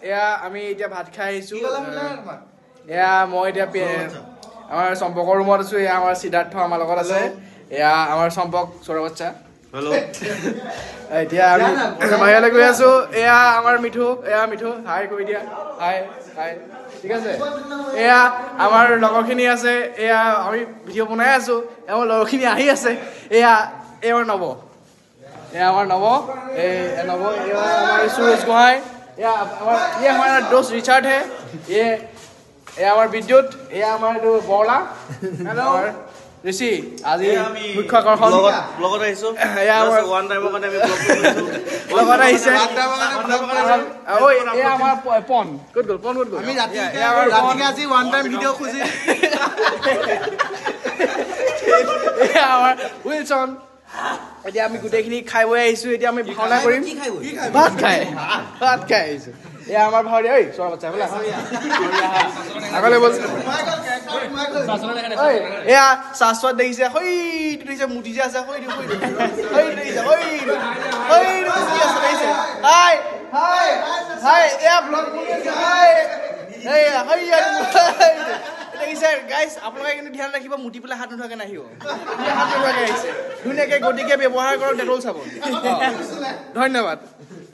এয়া আমি এতিয়া ভাত খাই আহিছো। এয়া মই এতিয়া আমাৰ চম্পকৰ ৰুমত আছো। এয়া আমাৰ সিদ্ধাৰ্থ আমাৰ লগত আছে। এয়া আমাৰ চম্পক চৌৰবাচ্চা। এতিয়া আমি বাহিৰলৈ গৈ আছো। এয়া আমাৰ মিঠু, এয়া মিঠু, হাই কৰি দিয়া, হাই হাই। ঠিক আছে, এয়া আমাৰ লগৰখিনি আছে। এয়া আমি ভিডিঅ' বনাই আছো, আমাৰ লগৰখিনি আহি আছে। এয়া এই আমাৰ নৱ, এয়া আমাৰ নৱ, এই নৱ, এয়া আমাৰ সুৰজ গোহাঁই, এয়া আমাৰ ये हमारा दोस्त रिचार्ड है, ये এয়া আমাৰ বিদ্যুৎ, এয়া আমাৰ এইটো বৰলা, আমাৰ ঋষি, আজি মুখ্য আকৰ্ষণ লগত আহিছো। এয়া আমাৰ ওৱান টাইমৰ কাৰণে আমি ব্লগ কৰিছো, লগত আহিছে। ঐ, এয়া আমাৰ পন ক'ত গ'ল? পন ক'ত গ'ল? আমি ৰাতিকে আজি ওৱান টাইম ভিডিঅ' খুজি। এয়া আমাৰ উইলছন। এতিয়া আমি গোটেইখিনি খাই বৈ আহিছো। এতিয়া আমি ভাওনা কৰিম, ভাত খাই, ভাত খাই আহিছো। এয়া আমাৰ ভাওৰীয়া। ঐ চোৱা বাচ্চা, বোলা আগলৈ বল। ঐ, এয়া শাশ্বত দেখিছে, সৈটো দেখিছে, মুটি যে আছে, সৈটো সৈটো সৈটো দেখিছে, সৈটো সৈটো মুটি আছে দেখিছে। হাই হাই হাই, এয়া ব্লগ বনি আছে। হাই, এইয়া সৈয়া দেখিছে। গাইজ, আপোনালোকে কিন্তু ধ্যান ৰাখিব, মুটি পেলাই হাত নোধোৱাকৈ নাহিব। হাত নোধোৱাকৈ আহিছে। ধুনীয়াকৈ গতিকে ব্যৱহাৰ কৰক ডেটল চাবোন। ধন্যবাদ।